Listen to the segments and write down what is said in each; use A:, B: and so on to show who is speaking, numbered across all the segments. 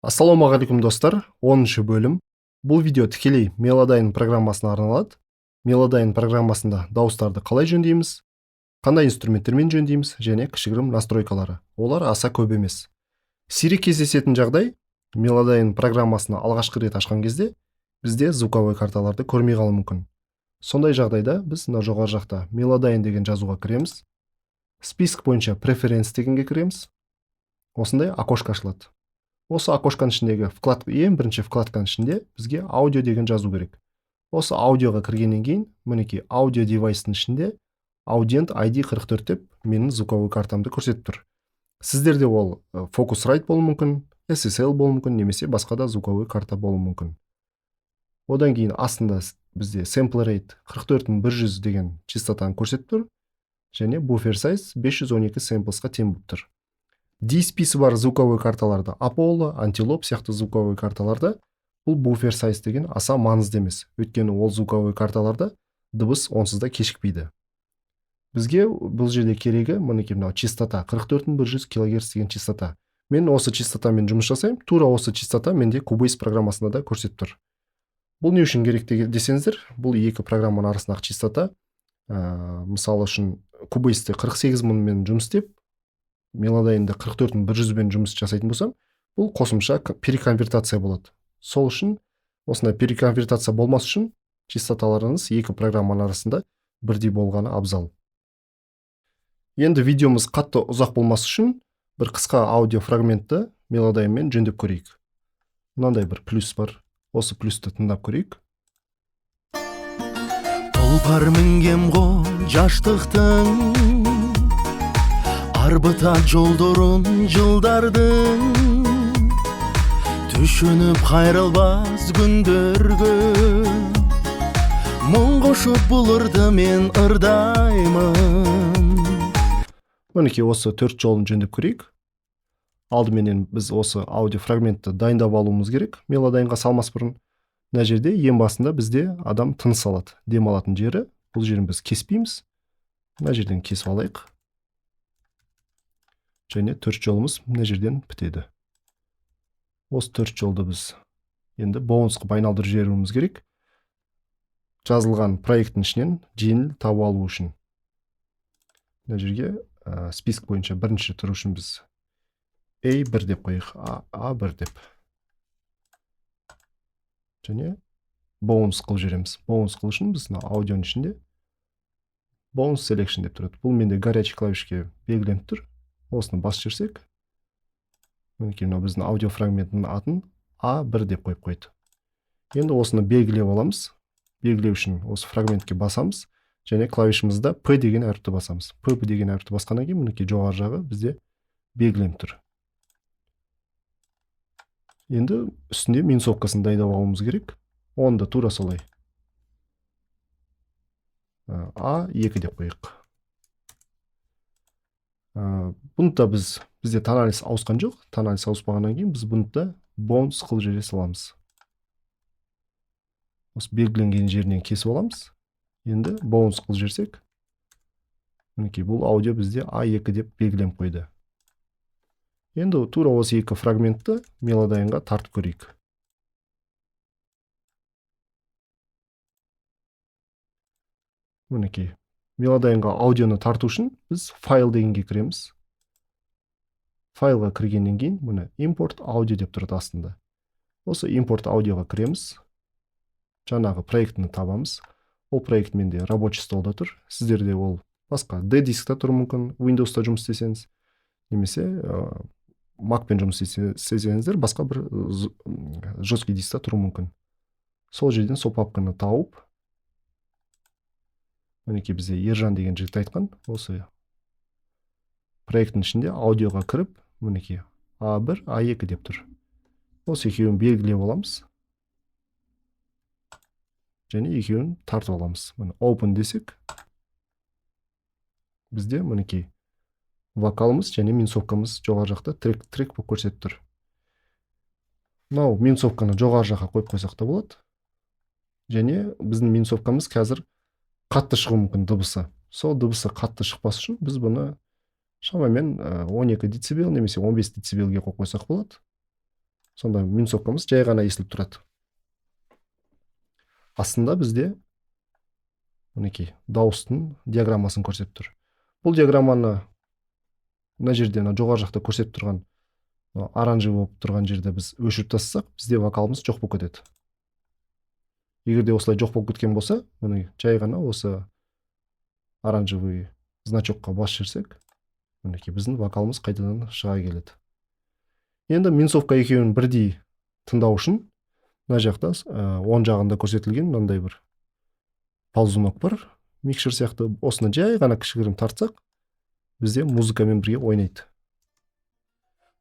A: Ассалаумағалейкум, достар! 10-шы бөлім. Бұл видео тікелей Melodyne программасына арналады. Melodyne программасында дауыстарды қалай жөндейміз, қандай инструменттермен жөндейміз және кішігірім настройкалары. Олар аса көп емес. Сирек кездесетін жағдай: Melodyne программасына алғашқы рет ашқан кезде бізде звуковой карталарды көрмей қалуы мүмкін. Сондай жағдайда біз мына жоғары жақта Melodyne деген жазуға кіреміз. Список бойынша Preferences дегенге кіреміз. Осындай окошко ашылады. Осы окошканың ішіндегі вклад, ең бірінші вкладканың ішінде бізге аудио деген жазу керек. Осы аудиоға кіргеннен кейін, мінекей, аудио девайстың ішінде Audient ID 44 деп менің звуковой картамды көрсетіп тұр. Сіздерде ол Focusrite болуы мүмкін, SSL болуы мүмкін немесе басқа да звуковой карта болуы мүмкін. Одан кейін астында бізде sample rate 44100 деген частотаны көрсетіп тұр және buffer size 512 samplesқа тең болып тұр. DSP-сі бар звуковой карталарда, Apollo, Antelope сияқты звуковой карталарда бұл buffer size деген аса маңызды емес, өйткені ол звуковой карталарда дыбыс онсыз да кешікпейді. Бізге бұл жерде керегі, мінекей, мынау частота 44100 килогерц деген частота. Мен осы частотамен жұмыс жасаймын. Тура осы частота менде Cubase программасында да көрсетіп тұр. Бұл не үшін керек десеңіздер, бұл екі программаның арасындағы частота. Мысалы үшін, Cubase'те 48 мыңмен жұмыс істеп, Melodyne'да 44100-бен жұмыс жасайтын болсам, бұл қосымша переконвертация болады. Сол үшін, осындай переконвертация болмас үшін, частоталарыңыз екі программаның арасында бірдей болғаны абзал. Енді видеомыз қатты ұзақ болмас үшін бір қысқа аудио фрагментті Melodyneмен жөндеп көрейік. Мынандай бір плюс бар, осы плюсті тыңдап көрейік.
B: Тұлпар мінгем го жаштықтың, арбытат жолдорун жылдардың, түшүнүп кайрылбас күндөргө мұң кошуп бул ырды мен ырдаймын.
A: Мінекей, осы төрт жолын жөндеп көрейік. Алдыменен біз осы аудио фрагментті дайындап алуымыз керек Melodyneға салмас бұрын. Мына жерде ең басында бізде адам тыныс алады, дем алатын жері. Бұл жерін біз кеспейміз, мына жерден кесіп алайық және төрт жолымыз мына жерден бітеді. Осы төрт жолды біз енді bounce қылып айналдырып жіберуіміз керек, жазылған проекттің ішінен жеңіл тауып алу үшін. Мына жерге список бойынша бірінші тұру үшін біз A1 деп қояйық, A1 деп, және bounce қылып жібереміз. Bounce қылу үшін біз мына аудионың ішінде bounce selection деп тұрады. Бұл менде горячий клавишке белгіленіп тұр. Осыны басып жіберсек, мінекей, мынау біздің аудио фрагментінің атын А1 деп қойып қойды. Енді осыны белгілеп аламыз. Белгілеу үшін осы фрагментке басамыз және клавишімізді П деген әріпті басамыз. П деген әріпті басқаннан кейін, мінекей, жоғары жағы бізде белгіленіп тұр. Енді үстінде минусовкасын дайындап алуымыз керек. Оны да тура солай А2 деп қояйық. Бұны да бізде тональность ауысқан жоқ. Тональность ауыспағаннан кейін біз бұны да bounce қылып жібере саламыз. Осы белгіленген жерінен кесіп аламыз. Енді bounce қылып жіберсек, мінекей, бұл аудио бізде А2 деп белгіленіп қойды. Енді тура осы екі фрагментті Melodyneға тартып көрейік. Мінекей, Melodyneға аудионы тарту үшін біз файл дегенге кіреміз. Файлға кіргеннен кейін, міне, импорт аудио деп тұрады астында. Осы импорт аудиоға кіреміз. Жаңағы проектіні табамыз. Ол проект менде рабочий столда тұр. Сіздерде ол басқа D дискта тұруы мүмкін, Windows'та жұмыс істесеңіз, немесе Macпен жұмыс істесеңіздер, басқа бір жесткий дискта тұруы мүмкін. Сол жерден сол папканы тауып, мінекей, бізде Ержан деген жігіт айтқан осы проекттің ішінде аудиоға кіріп, мінекей, А1, А2 деп тұр. Осы екеуін белгілеп аламыз және екеуін тартып аламыз. Міне, open десек, бізде, мінекей, вокалымыз және минусовкамыз жоғары жақта трек трек болып көрсетіп тұр. Мынау минусовканы жоғары жаққа қойып қойсақ та болады. Және біздің минусовкамыз қазір қатты шығуы мүмкін дыбысы. Сол дыбысы қатты шықпас үшін біз бұны шамамен 12 децибел немесе 15 децибелге қойып қойсақ болады. Сонда минусовкамыз жай ғана естіліп тұрады. Астында бізде мінекей дауыстың диаграммасын көрсетіп тұр. Бұл диаграмманы мына жерде, мына жоғары жақта көрсетіп тұрған оранжевый болып тұрған жерде біз өшіріп тастасақ, бізде вокалымыз жоқ болып кетеді. Егер де осылай жоқ болып кеткен болса, міне жай ғана осы оранжевый значокқа бас жіберсек, мінекей біздің вокалымыз қайтадан шыға келеді. Енді минусовка екеуін бірдей тыңдау үшін мына жақта оң жағында көрсетілген мынандай бір ползунок бар, микшер сияқты. Осыны жай ғана кішігірім тартсақ, бізде музыкамен бірге ойнайды.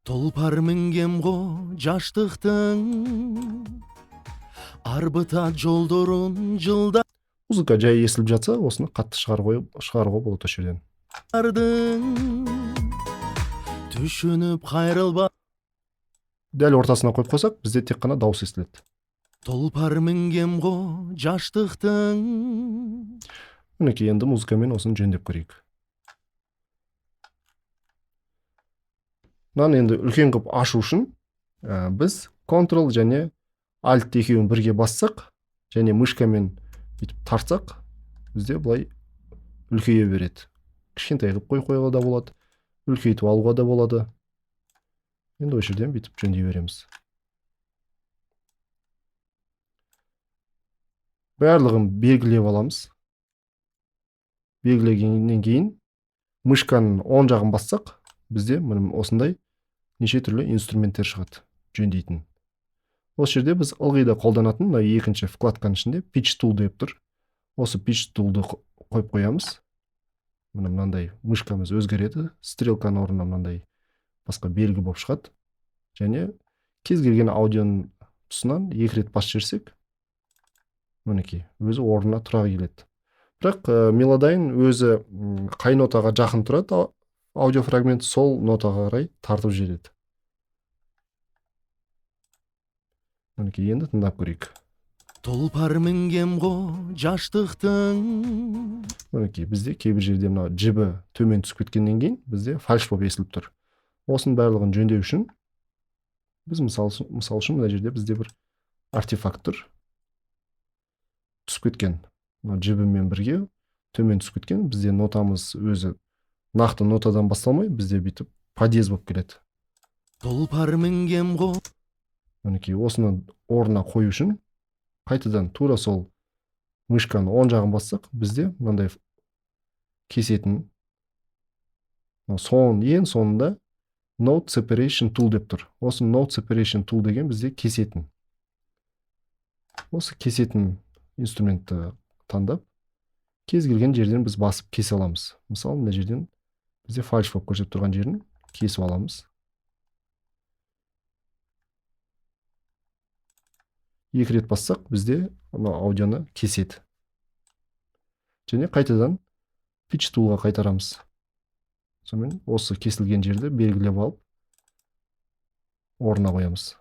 B: Тұлпар мінгем го жаштықтың арбытат жолдорун жылдардың.
A: Музыка жай естіліп жатса, осыны қатты шығаруға болады осы жерден.
B: Түшініп қайрылба.
A: Дәл ортасына қойып қойсақ, бізде тек қана дауыс естіледі.
B: Тұлпар мінгем го жаштықтың.
A: Мінекей енді музыкамен осыны жөндеп көрейік. Мынаны енді үлкен қылып ашу үшін біз Ctrl және Alt екеуін бірге бассақ және мышкамен бүйтіп тартсақ, бізде былай үлкейе береді. Кішкентай қылып қойып қоюға да болады, үлкейтіп алуға да болады. Енді осы жерден бүйтіп жөндей береміз. Барлығын белгілеп аламыз. Белгілегеннен кейін мышканың оң жағын бассақ, бізде міне осындай неше түрлі инструменттер шығады жөндейтін. Осы жерде біз ылғи да қолданатын мына екінші вкладканың ішінде Pitch Tool деп тұр. Осы Pitch Tool'ды қойып қоямыз. Міне мынандай мышкамыз өзгереді, стрелканың орнына мынандай басқа белгі болып шығады. Және кез келген аудионың тұсынан екі рет басып жіберсек, мінекей өзі орнына тұра келеді. Бірақ Melodyne өзі қай нотаға жақын тұрады аудиофрагмент, сол нотаға қарай тартып жібереді. Мінекей енді тыңдап көрейік.
B: Тұлпар мінгем го жаштықтың.
A: Мінекей бізде кейбір жерде мына жібі төмен түсіп кеткеннен кейін бізде фальш болып естіліп тұр. Осының барлығын жөндеу үшін біз мысал үшін мына жерде бізде бір артефакт тұр. Түсіп кеткен. Мына жібімен бірге төмен түсіп кеткен. Бізде нотамыз өзі нақты нотадан басталмай, бізде бүйтіп подъезд болып келеді.
B: Тұлпар мінгем го.
A: Мінекей осыны орнына қою үшін қайтадан тура сол мышканың оң жағын бассақ, бізде мынандай кесетін ең соңында Note Separation Tool деп тұр. Осы Note Separation Tool деген бізде кесетін. Осы кесетін инструментті таңдап, кез келген жерден біз басып кесе аламыз. Мысалы, мына жерден бізде фальш болып көрсетіп тұрған жерін кесіп аламыз. Екі рет бассақ, бізде мына аудионы кеседі. Және қайтадан Pitch Tool'ға қайтарамыз. Сонымен осы кесілген жерді белгілеп алып, орнына қоямыз.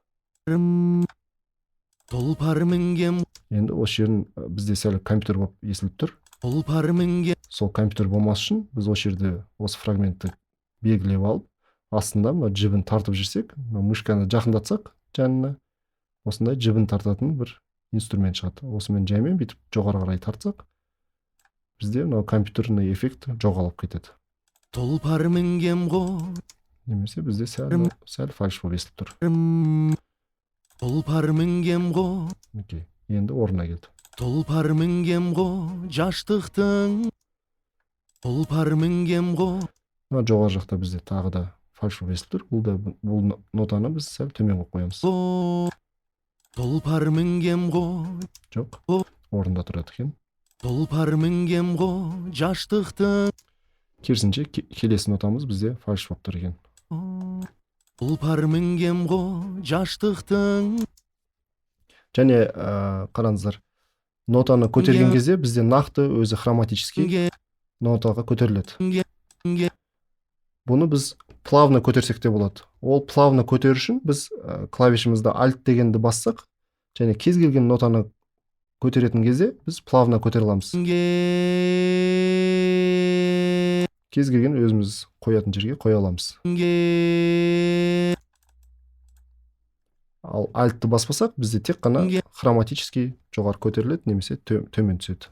B: Тұлпар мінгем.
A: Енді осы жерін бізде сәл компьютер болып естіліп тұр.
B: Тұлпар мінгем.
A: Сол компьютер болмас үшін біз осы жерде осы фрагментті белгілеп алып, астында мына жібін тартып жүрсек, мына мышканы жақындатсақ жанына, осындай жібін тартатын бір инструмент шығады. Осымен жаймен бүйтіп жоғары қарай тартсақ, бізде мынау компьютерный эффект жоғалып кетеді.
B: Тұлпар мінгем го.
A: Немесе бізде сәл фальш болып естіліп тұр.
B: Тұлпар мінгем го.
A: Мінекей, енді орнына келді.
B: Тұлпар мінгем го жаштықтың. Тұлпар мінгем го.
A: Мына жоғары жақта бізде тағы да фальш болып естіліп тұр. Бұл нотаны біз сәл төмен қойып қоямыз.
B: Тұлпар мінгем го.
A: Жоқ, орнында тұрады екен.
B: Тұлпар мінгем го жаштықтың.
A: Керісінше келесі нотамыз бізде фальш болып тұр екен.
B: Тұлпар мінгем го жаштықтың.
A: Және қараңыздар, нотаны көтерген кезде бізде нақты өзі хроматический нотаға көтеріледі. Бұны біз плавно көтерсек те болады. Ол плавно көтеру үшін біз клавишімізді Alt дегенді бассақ, және кез келген нотаны көтеретін кезде біз плавно көтере аламыз. Кез келген өзіміз қоятын жерге қоя аламыз. Ал альтты баспасақ, бізде тек қана хроматический жоғары көтеріледі немесе төмен түседі.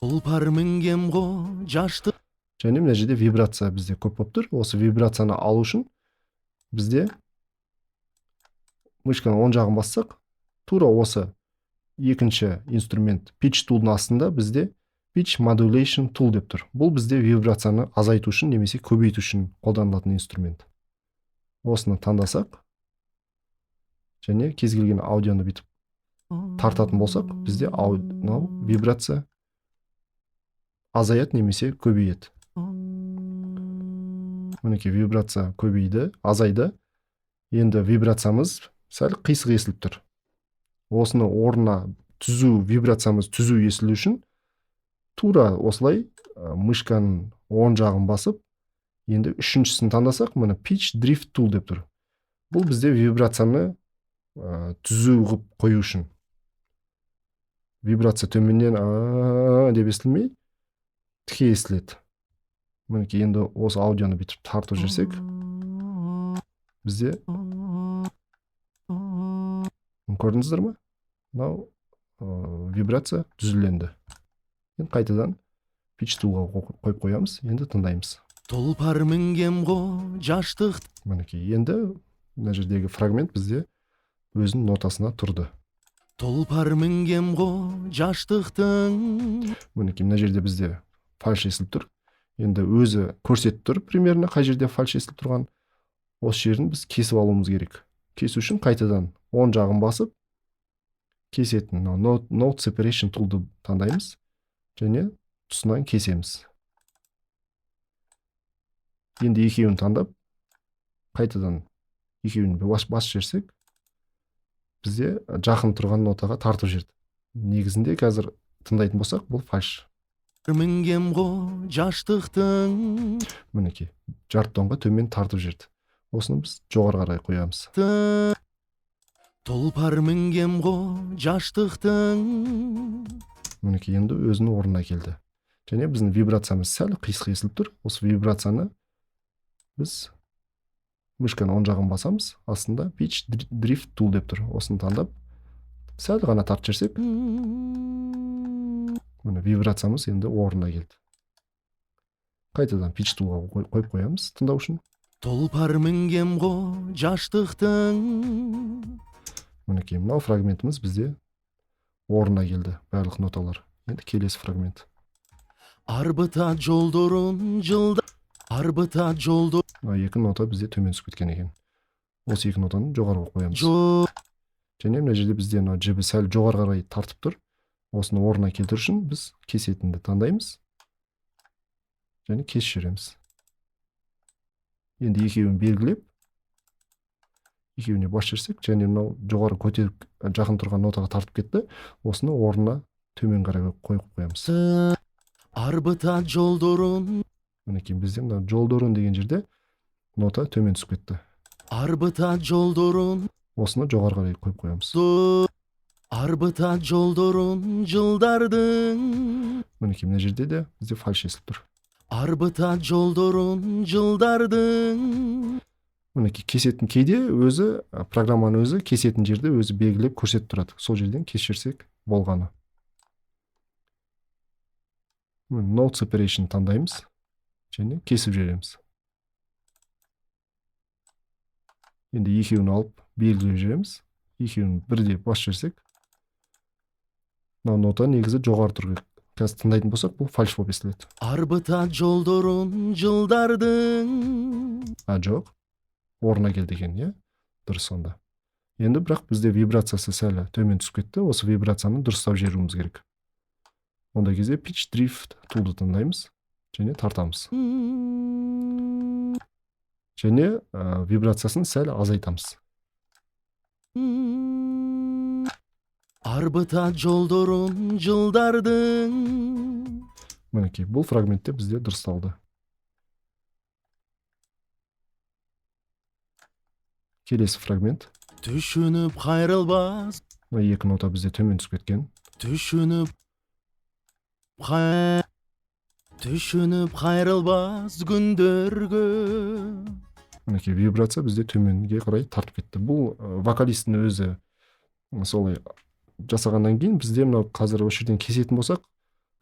B: Тұлпар мінгем го жаштык.
A: Және мына жерде вибрация бізде көп болып тұр. Осы вибрацияны алу үшін бізде мышканың оң жағын бассақ, тура осы екінші инструмент Pitch Tool'дың астында бізде Pitch Modulation Tool деп тұр. Бұл бізде вибрацияны азайту үшін немесе көбейту үшін қолданылатын инструмент. Осыны таңдасақ және кез келген аудионы бүйтіп тартатын болсақ, бізде мынау вибрация азаяды немесе көбейеді. Мінекей, вибрация көбейді, азайды. Енді вибрациямыз сәл қисық естіліп тұр. Осыны орнына түзу, вибрациямыз түзу естілу үшін тура осылай мышканың оң жағын басып, енді үшіншісін таңдасақ, міне Pitch Drift Tool деп тұр. Бұл бізде вибрацияны түзу қылып қою үшін. Вибрация төменнен а деп естілмей, тіке естіледі. Мінекей, енді осы аудионы бүйтіп тартып жіберсек, бізде көрдіңіздер ме? Мынау вибрация түзуленді. Енді қайтадан Pitch Tool'ға қойып қоямыз, енді тыңдаймыз.
B: Тұлпар мінгем го жаштық.
A: Мінекей, енді мына жердегі фрагмент бізде өзінің нотасына тұрды.
B: Тұлпар мінгем го жаштықтың.
A: Мінекей, мына жерде бізде фальш естіліп тұр. Енді өзі көрсетіп тұр примерно қай жерде фальш естіліп тұрған. Осы жерін біз кесіп алуымыз керек. Кесу үшін қайтадан оң жағын басып, кесетін мынау Note Separation Tool'ды таңдаймыз және тұсынан кесеміз. Енді екеуін таңдап, қайтадан екеуін басып жіберсек, бізде жақын тұрған нотаға тартып жіберді. Негізінде қазір тыңдайтын болсақ, бұл фальш.
B: Мінгем го жаштықтың.
A: Мінекей, жарты тонға төмен тартып жіберді. Осыны біз жоғары қарай қоямыз.
B: Тұлпар мінгем го жаштықтың.
A: Мінекей, енді өзінің орнына келді. Және біздің вибрациямыз сәл қисық естіліп тұр. Осы вибрацияны біз мышканың оң жағын басамыз, астында Pitch Drift Tool деп тұр. Осыны таңдап, сәл ғана тартып жіберсек, міне вибрациямыз енді орнына келді. Қайтадан Pitch Tool'ға қойып қоямыз тыңдау үшін.
B: Тұлпар мінгем го жаштықтың.
A: Мінекей, мынау фрагментіміз бізде орнына келді, барлық ноталар. Енді келесі фрагмент.
B: Арбытат жолдорун жылда, арбытат жолдо.
A: Мына екі нота бізде төмен түсіп кеткен екен. Осы екі нотаны жоғары қойып қоямыз. Және мына жерде бізде мына жібі сәл жоғары қарай тартып тұр. Осыны орнына келтіру үшін біз кесетінді таңдаймыз және кесіп жібереміз. Енді екеуін белгілеп, екеуіне бас жіберсек, және мынау жоғары көтеріп жақын тұрған нотаға тартып кетті. Осыны орнына төмен қарай қойып қоямыз.
B: Арбытат жолдорун.
A: Мінекей, бізде мына жолдорун деген жерде нота төмен түсіп кетті.
B: Арбытат жолдорун.
A: Осыны жоғары қарай қойып қоямыз.
B: Арбытат жолдорун жылдардың.
A: Мінекей, мына жерде де бізде фальш естіліп тұр.
B: Арбытат жолдорун жылдардың.
A: Мінекей, кесетін кейде өзі, программаның өзі кесетін жерді өзі белгілеп көрсетіп тұрады. Сол жерден кесіп жіберсек болғаны. Note Separation таңдаймыз және кесіп жібереміз. Енді екеуін алып белгілеп жібереміз. Екеуін бірдей басып жіберсек, мына нота негізі жоғары тұр керек. Қазір тыңдайтын болсақ, бұл фальш болып естіледі.
B: Арбытат жолдорун жылдардың.
A: А, жоқ. Орнына келді екен, иә? Дұрыс сонда. Енді бірақ бізде вибрациясы сәл төмен түсіп кетті. Осы вибрацияны дұрыстап жіберуіміз керек. Ондай кезде Pitch Drift Tool'ды таңдаймыз және тартамыз. Және вибрациясын сәл азайтамыз.
B: Арбытат жолдорун жылдардың.
A: Мінекей, бұл фрагментте бізде дұрысталды. Келесі фрагмент.
B: Түшініп қайрылбас.
A: Мына екі нота бізде төмен түсіп кеткен.
B: Түшініп қайрылбас күндерге.
A: Мінекей, вибрация бізде төменге қарай тартып кетті. Бұл вокалисттің өзі солай жасағаннан кейін бізде мынау қазір осы жерден кесетін болсақ,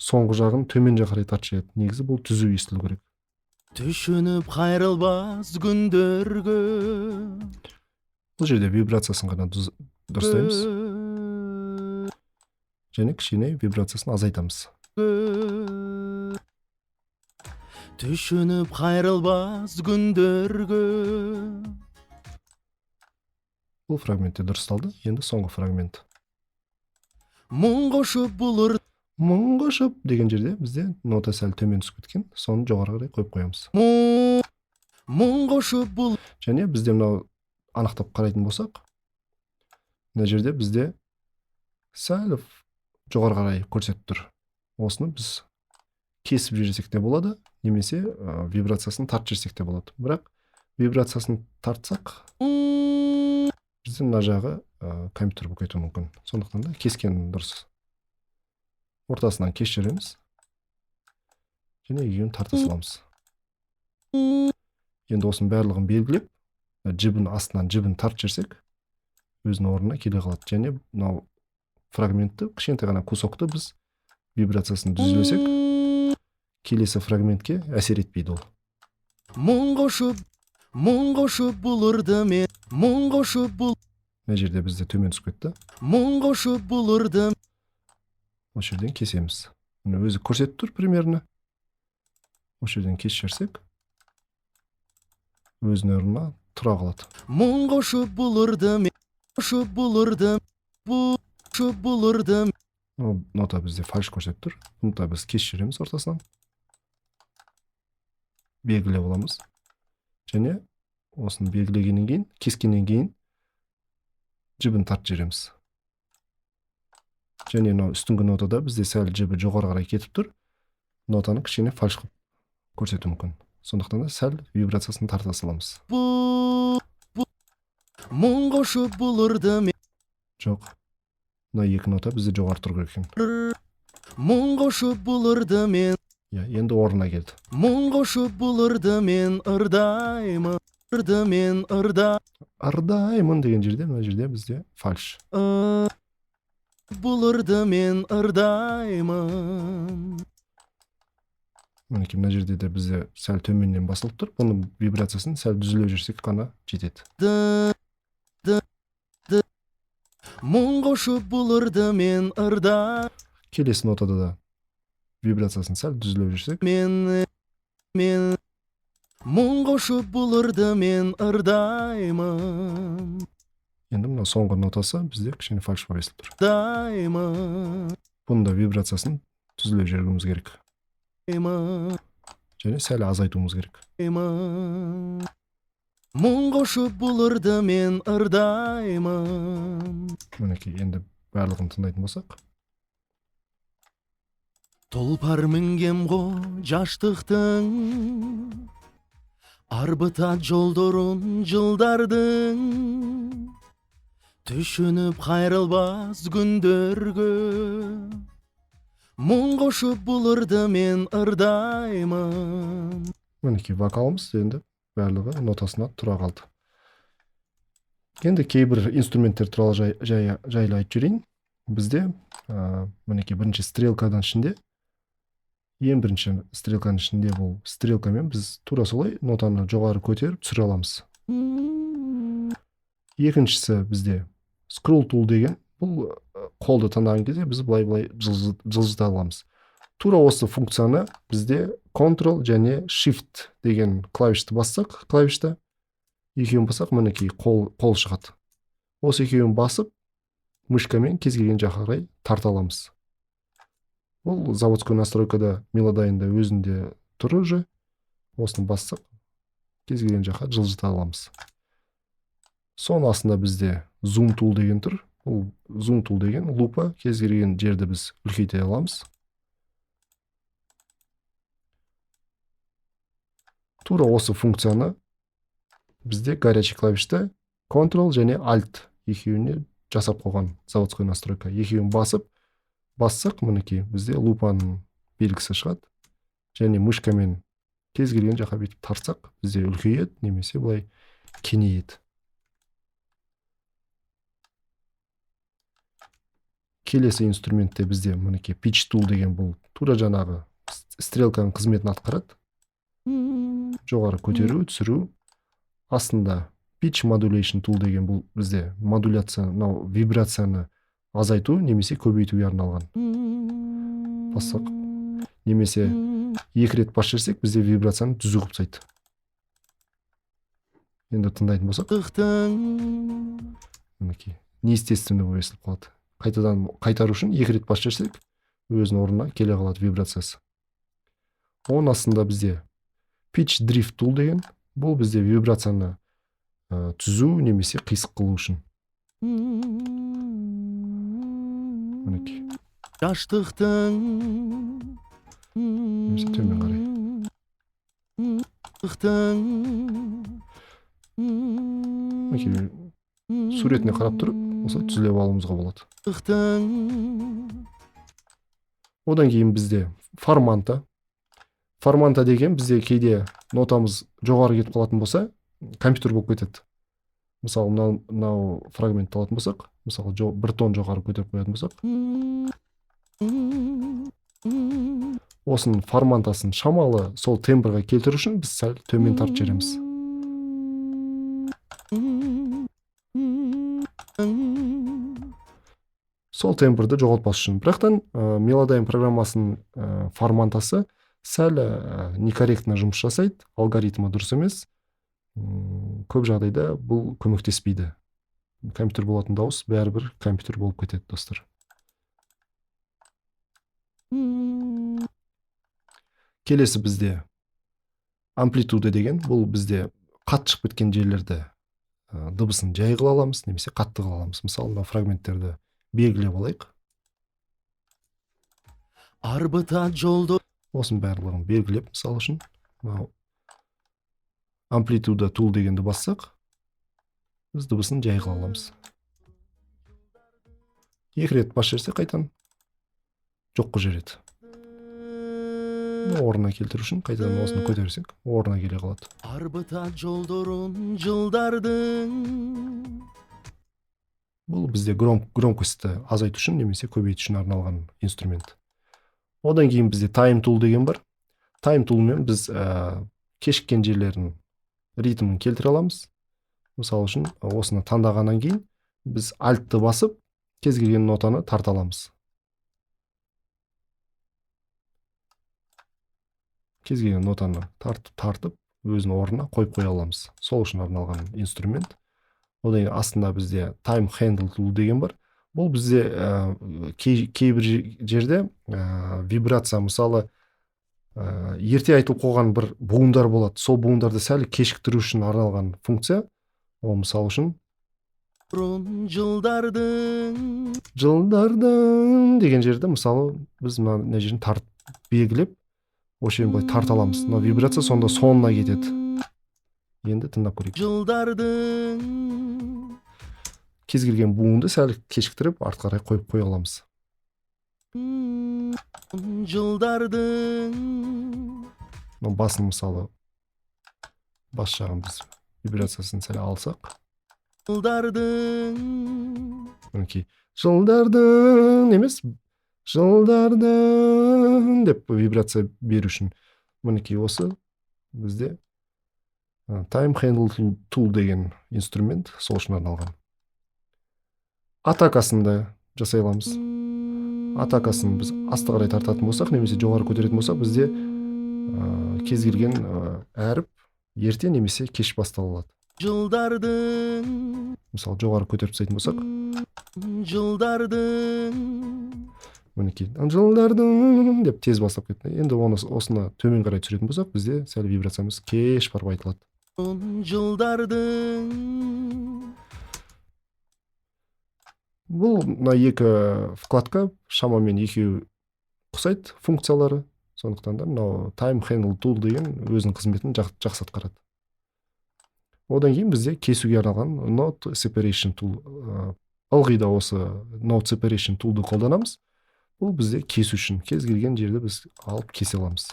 A: соңғы жағын төмен жаққа қарай тартып жібереді. Негізі бұл түзу естілу керек.
B: Түшініп қайрылбас күндерге.
A: Бұл жерде вибрациясын ғана дұрыстаймыз. Және кішкене вибрациясын азайтамыз.
B: Түшініп қайрылбас күндерге.
A: Бұл фрагментте дұрысталды. Енді соңғы фрагмент.
B: Мұң қошып бұлыр.
A: Мұң қошып деген жерде бізде нота сәл төмен түсіп кеткен. Соны жоғары қарай қойып қоямыз.
B: Мұң қошып бұл.
A: Және бізде мынау анықтап қарайтын болсақ, мына жерде бізде сәл жоғары қарай көрсетіп тұр. Осыны біз кесіп жіберсек те болады, немесе вибрациясын тартып жіберсек те болады. Бірақ вибрациясын тартсақ, бізде мына жағы компьютер болып кетуі мүмкін. Сондықтан да кескен дұрыс. Ортасынан кесіп жібереміз. Және екеуін тарта саламыз. Енді осының барлығын белгілеп, жібін астынан жібін тартып жіберсек, өзінің орнына келе қалады. Және мынау фрагментті, кішкентай ғана кусокты біз вибрациясын түзелсек, келесі фрагментке әсер етпейді ол.
B: Мұң қошып бұлырды мен, мұң қошып бұл.
A: Мына жерде бізде төмен түсіп кетті.
B: Мұң қошып бұлырды.
A: Осы жерден кесеміз. Міне өзі көрсетіп тұр примерно. Осы жерден кесіп жіберсек, өзінің орнына тұра қалады.
B: Мұң қошып бұлырды мен, қошып бұлырды, қошып бұлырды.
A: Нота бізде фальш көрсетіп тұр. Бұны да біз кесіп жібереміз ортасынан. Белгілеп аламыз. Және осыны белгілегеннен кейін, кескеннен кейін жібін тартып жібереміз. Және мынау үстіңгі нотада бізде сәл жібі жоғары қарай кетіп тұр. Нотаны кішкене фальш қылып көрсетуі мүмкін. Сондықтан да сәл вибрациясын тарта саламыз.
B: Мұң қошып бұлырды мен.
A: Жоқ. Мына екі нота бізде жоғары тұру керек екен.
B: Мұң қошып бұлырды мен.
A: Иә, енді орнына келді.
B: Мұң қошып бұлырды мен ырдаймын, ырды мен ырда.
A: Ырдаймын деген жерде, мына жерде бізде фальш.
B: Бұлырды мен ырдаймын.
A: Мінекей, мына жерде де бізде сәл төменнен басылып тұр. Бұның вибрациясын сәл түзелеп жіберсек қана жетеді.
B: Мұң қошып бұлырды мен ырда.
A: Келесі нотада да вибрациясын сәл түзелеп жіберсек.
B: Мен мұң қошып бұлырды мен ырдаймын.
A: Енді мына соңғы нотасы бізде кішкене фальш болып естіліп тұр.
B: Даймын.
A: Бұның да вибрациясын түзелеп жіберуіміз керек. Және сәл азайтуымыз керек.
B: Мұң қошып бұлырды мен ырдаймын.
A: Мінекей, енді барлығын тыңдайтын болсақ.
B: Тұлпар мінгем го жаштықтың, арбытат жолдорун жылдардың, түшініп қайрылбас күндерге. Мұң қошып бұлырды мен ырдаймын.
A: Мінекей, вокалымыз енді барлығы нотасына тұра қалды. Енді кейбір инструменттер туралы жайлы айтып жіберейін. Бізде мінекей бірінші стрелкадан ішінде, ең бірінші стрелканың ішінде бұл стрелкамен біз тура солай нотаны жоғары көтеріп түсіре аламыз. Екіншісі бізде scroll tool деген, бұл қолды таңдаған кезде біз былай-былай жылжыта аламыз. Тура осы функцияны бізде Ctrl және Shift деген клавишті бассақ, клавишті екеуін бассақ, мінекей қол шығады. Осы екеуін басып, мышкамен кез келген жаққа қарай тарта аламыз. Бұл заводской настройкада Melodyne-да өзінде тұр уже. Осыны бассақ, кез келген жаққа жылжыта аламыз. Соның астында бізде Zoom tool деген тұр. Бұл Zoom tool деген лупа, кез келген жерді біз үлкейте аламыз. Тура осы функцияны бізде горячий клавишті Ctrl және Alt екеуіне жасап қойған заводской настройка. Екеуін басып, бассақ, мінекей бізде лупаның белгісі шығады. Және мышкамен кез келген жаққа бүйтіп тартсақ, бізде үлкейеді, немесе былай кеңейеді. Келесі инструментте бізде мінекей pitch tool деген, бұл тура жаңағы стрелканың қызметін атқарады. Жоғары көтеру, түсіру. Астында pitch modulation tool деген, бұл бізде модуляция, мынау вибрацияны азайту немесе көбейтуге арналған. Бассақ немесе екі рет басып жіберсек, бізде вибрацияны түзу қылып тастайды. Енді тыңдайтын болсақ, мінекей неестественно болып естіліп қалады. Қайтадан қайтару үшін екі рет басып жіберсек, өзінің орнына келе қалады вибрациясы. Оның астында бізде pitch drift tool деген, бұл бізде вибрацияны түзу немесе қисық қылу үшін. Мінекей.
B: Жаштықтың
A: Немесе төмен қарай. Мінекей, суретіне қарап тұрып осылай түзлеп алуымызға болады. Одан кейін бізде форманта. Форманта деген бізде кейде нотамыз жоғары кетіп қалатын болса, компьютер болып кетеді. Мысалы, мынау фрагментті алатын болсақ, мысалы, бір тон жоғары көтеріп қоятын болсақ, осының формантасын шамалы сол тембрға келтіру үшін біз сәл төмен тартып жібереміз. Сол тембрді жоғалтпас үшін. Бірақтан Melodyne программасының формантасы сәл некорректно жұмыс жасайды, алгоритмі дұрыс емес. Көп жағдайда бұл көмектеспейді. Компьютер болатын дауыс бәрібір компьютер болып кетеді, достар. Келесі бізде амплитуда деген, бұл бізде қатты шығып кеткен жерлерді дыбысын жай қыла аламыз немесе қатты қыла аламыз. Мысалы, мына фрагменттерді белгілеп алайық.
B: Арбытат жолды.
A: Осының барлығын белгілеп, мысалы үшін, мынау амплитуда tool дегенді бассақ, біз дыбысын жай қыла аламыз. Екі рет басып жіберсек, қайтадан жоқ қылып жібереді. Орнына келтіру үшін қайтадан осыны көтерсек, орнына келе қалады.
B: Арбытат жолдорун жылдардың.
A: Бұл бізде громкостьті азайту үшін немесе көбейту үшін арналған инструмент. Одан кейін бізде time tool деген бар. Time toolмен біз кешіккен жерлерін ритмін келтіре аламыз. Мысалы үшін, осыны таңдағаннан кейін біз альтты басып, кез келген нотаны тарта аламыз. Кез келген нотаны тартып, өзінің орнына қойып қоя аламыз. Сол үшін арналған инструмент. Одан кейін астында бізде time handle tool деген бар. Бұл бізде кейбір жерде вибрация, мысалы, ерте айтылып қойған бір буындар болады. Сол буындарды сәл кешіктіру үшін арналған функция. Ол мысалы үшін
B: жылдардың
A: жылдардың деген жерде, мысалы, біз мына жерін тартып белгілеп, осы жерін былай тарта аламыз. Мына вибрация сонда соңына кетеді. Енді тыңдап көрейік.
B: Жылдардың
A: кез келген буынды сәл кешіктіріп артқа қарай қойып қоя аламыз.
B: Жылдардың
A: мына басын, мысалы, бас жағын біз вибрациясын сәл алсақ.
B: Жылдардың
A: мінекей, жылдардың емес, жылдардың деп вибрация беру үшін мінекей осы бізде time handle tool деген инструмент сол үшін арналған. Атакасын да жасай аламыз. Атакасын біз асты қарай тартатын болсақ немесе жоғары көтеретін болсақ, бізде кез келген әріп ерте немесе кеш бастала алады.
B: Жылдардың
A: Мысалы, жоғары көтеріп тастайтын болсақ,
B: жылдардың
A: мінекей жылдардың деп тез бастап кетті. Енді осыны төмен қарай түсіретін болсақ, бізде сәл вибрациямыз кеш барып айтылады.
B: Жылдардың
A: Бұл мына екі вкладка шамамен екеуі ұқсайды функциялары. Сондықтан да мынау time handle tool деген өзінің қызметін жақсы атқарады. Одан кейін бізде кесуге арналған note separation tool, ылғи да осы note separation tool'ды қолданамыз. Бұл бізде кесу үшін кез келген жерді біз алып кесе аламыз.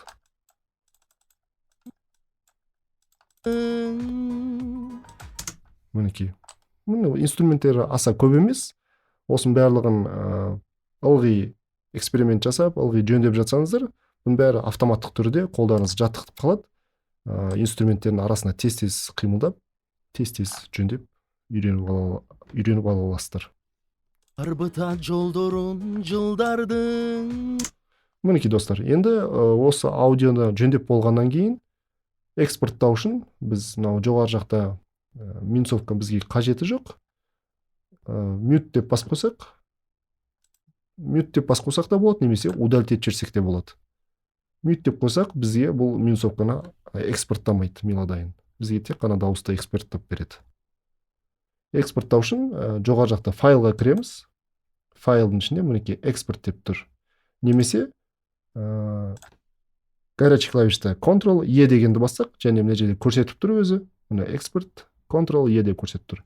A: Мінекей, міне, инструменттері аса көп емес. Осының барлығын ылғи эксперимент жасап, ылғи жөндеп жатсаңыздар, бұның бәрі автоматтық түрде қолдарыңыз жаттығып қалады. Инструменттердің арасына тез тез қимылдап, тез тез жөндеп үйреніп ала аласыздар.
B: Арбытат жолдорун жылдардын.
A: Мінекей, достар, енді осы аудионы жөндеп болғаннан кейін экспорттау үшін біз мынау жоғары жақта минусовка бізге қажеті жоқ. Mute деп басып қойсақ, mute деп басып қойсақ та болады немесе удалить етіп жіберсек те болады. Mute деп қойсақ, бізге бұл минусовканы экспорттамайды Melodyne, бізге тек қана дауысты экспорттап береді. Экспорттау үшін жоғары жақта файлға кіреміз. Файлдың ішінде, мінекей, экспорт деп тұр. Немесе горячий клавишта Ctrl E дегенді бассақ, және мына жерде көрсетіп тұр өзі, міне, экспорт Ctrl E деп көрсетіп тұр.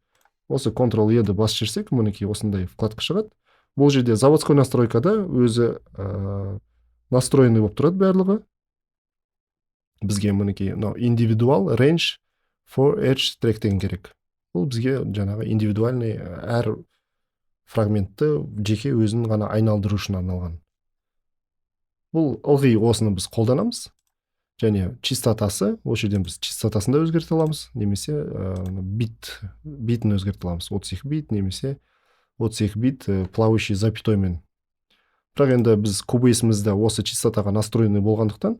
A: Осы Ctrl E ді басып жіберсек, мінекей, осындай вкладка шығады. Бұл жерде заводской настройкада өзі настроенный болып тұрады барлығы. Бізге, мінекей, мынау individual range for each track деген керек. Бұл бізге жаңағы индивидуальный, әр фрагментті жеке өзін ғана айналдыру үшін арналған. Бұл ылғи осыны біз қолданамыз. Және частотасы, осы жерден біз частотасын да өзгерте аламыз немесе битін өзгерте аламыз: 32 бит немесе 32 бит плавающий запятоймен. Бірақ енді біз Cubase-імізді осы частотаға настроенный болғандықтан,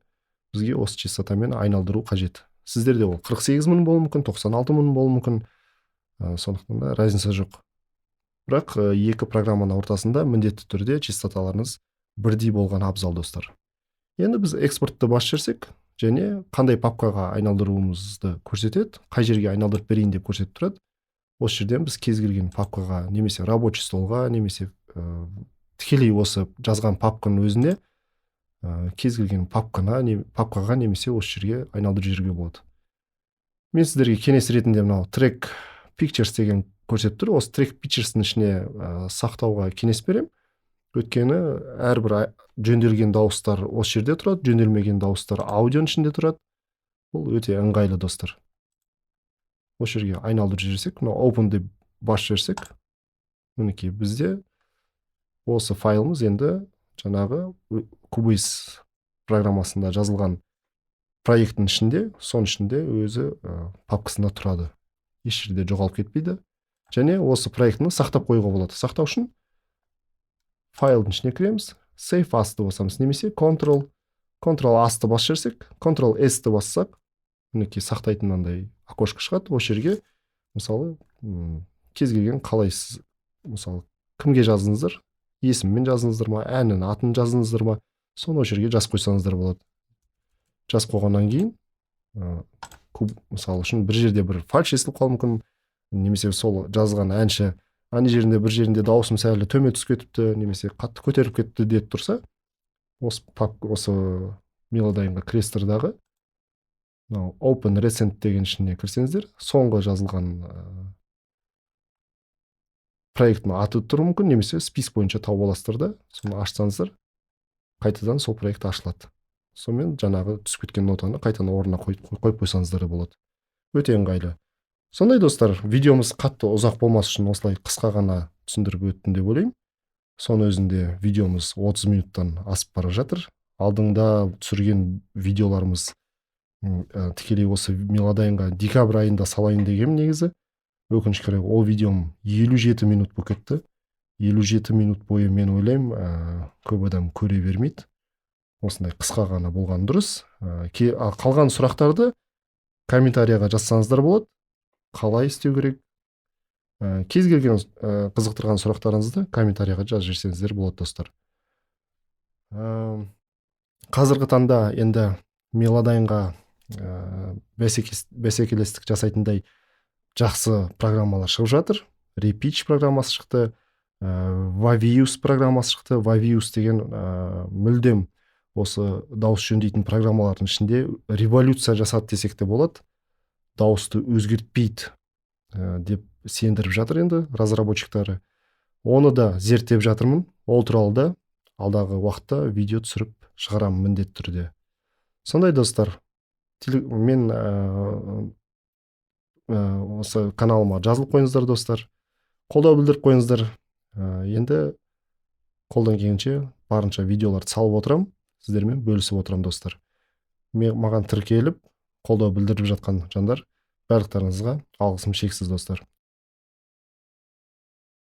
A: бізге осы частотамен айналдыру қажет. Сіздерде ол 48 мың болуы мүмкін, 96 мың болуы мүмкін, сондықтан да разница жоқ. Бірақ екі программаның ортасында міндетті түрде частоталарыңыз бірдей болған абзал, достар. Енді біз экспортты басып жіберсек, және қандай папкаға айналдыруымызды көрсетеді, қай жерге айналдырып берейін деп көрсетіп тұрады. Осы жерден біз кез келген папкаға немесе рабочий столға, немесе тікелей осы жазған папканың өзіне, кез келген папкана не, папкаға немесе осы жерге айналдырып жіберуге болады. Мен сіздерге кеңес ретінде мынау Track Pictures деген көрсетіп тұр, осы Track Pictures'ның ішіне сақтауға кеңес беремін. Өйткені әрбір жөнделген дауыстар осы жерде тұрады, жөнделмеген дауыстар аудионың ішінде тұрады. Бұл өте ыңғайлы, достар. Осы жерге айналдырып жіберсек, мынау open деп басып жіберсек, мінекей, бізде осы файлымыз енді жаңағы Cubase программасында жазылған проекттің ішінде, соның ішінде өзі папкасында тұрады, еш жерде жоғалып кетпейді. Және осы проектіні сақтап қоюға болады. Сақтау үшін файлдың ішіне кіреміз, Save As-ты басамыз немесе Ctrl A-ты басып жіберсек, Ctrl S-ті бассақ, мінекей, сақтайтын мынандай окошко шығады. Осы жерге, мысалы, кез келген қалай сіз, мысалы, кімге жаздыңыздар, есімімен жаздыңыздар ма, әннің атын жаздыңыздар ма, соны осы жерге жазып қойсаңыздар болады. Жазып қойғаннан кейін мысалы үшін, бір жерде бір фальш естіліп қалуы мүмкін немесе сол жазған әнші ана жерінде, бір жерінде дауысым сәл төмен түсіп кетіпті немесе қатты көтеріліп кетті деп тұрса, осы пап, осы Melodyne-ға кіресіздер дағы, мынау Open Recent деген ішіне кірсеңіздер, соңғы жазылған проекттің аты тұруы мүмкін немесе список бойынша тауып аласыздар да, соны ашсаңыздар, қайтадан сол проект ашылады. Сонымен жаңағы түсіп кеткен нотаны қайтадан орнына қойып қойсаңыздар да болады. Өте ыңғайлы. Сондай, достар, видеомыз қатты ұзақ болмас үшін осылай қысқа ғана түсіндіріп өттім деп ойлаймын. Соның өзінде видеомыз 30 минуттан асып бара жатыр. Алдыңда түсірген видеоларымыз тікелей осы Melodyne-ға декабрь айында салайын дегенмін негізі. Өкінішке қарай, ол видеом 57 минут болып кетті. 57 минут бойы, мен ойлаймын, көп адам көре бермейді. Осындай қысқа ғана болған дұрыс. Қалған сұрақтарды комментарияға жазсаңыздар болады, қалай істеу керек, кез келген қызықтырған сұрақтарыңызды комментарияға жазып жіберсеңіздер болады, достар. Қазіргі таңда енді Melodyne-ға бәсекелестік жасайтындай жақсы программалар шығып жатыр. ReaPitch программасы шықты, Wavius программасы шықты. Wavius деген мүлдем осы дауыс жөндейтін программалардың ішінде революция жасады десек те болады. Дауысты өзгертпейді деп сендіріп жатыр енді разработчиктары. Оны да зерттеп жатырмын. Ол туралы да алдағы уақытта видео түсіріп шығарамын міндетті түрде. Сондай, достар, мен Осы каналыма жазылып қойыңыздар, достар, қолдау білдіріп қойыңыздар. Енді қолдан келгенше барынша видеоларды салып отырамын, сіздермен бөлісіп отырамын, достар. Маған тіркеліп, қолдау білдіріп жатқан жандар, барлықтарыңызға алғысым шексіз, достар.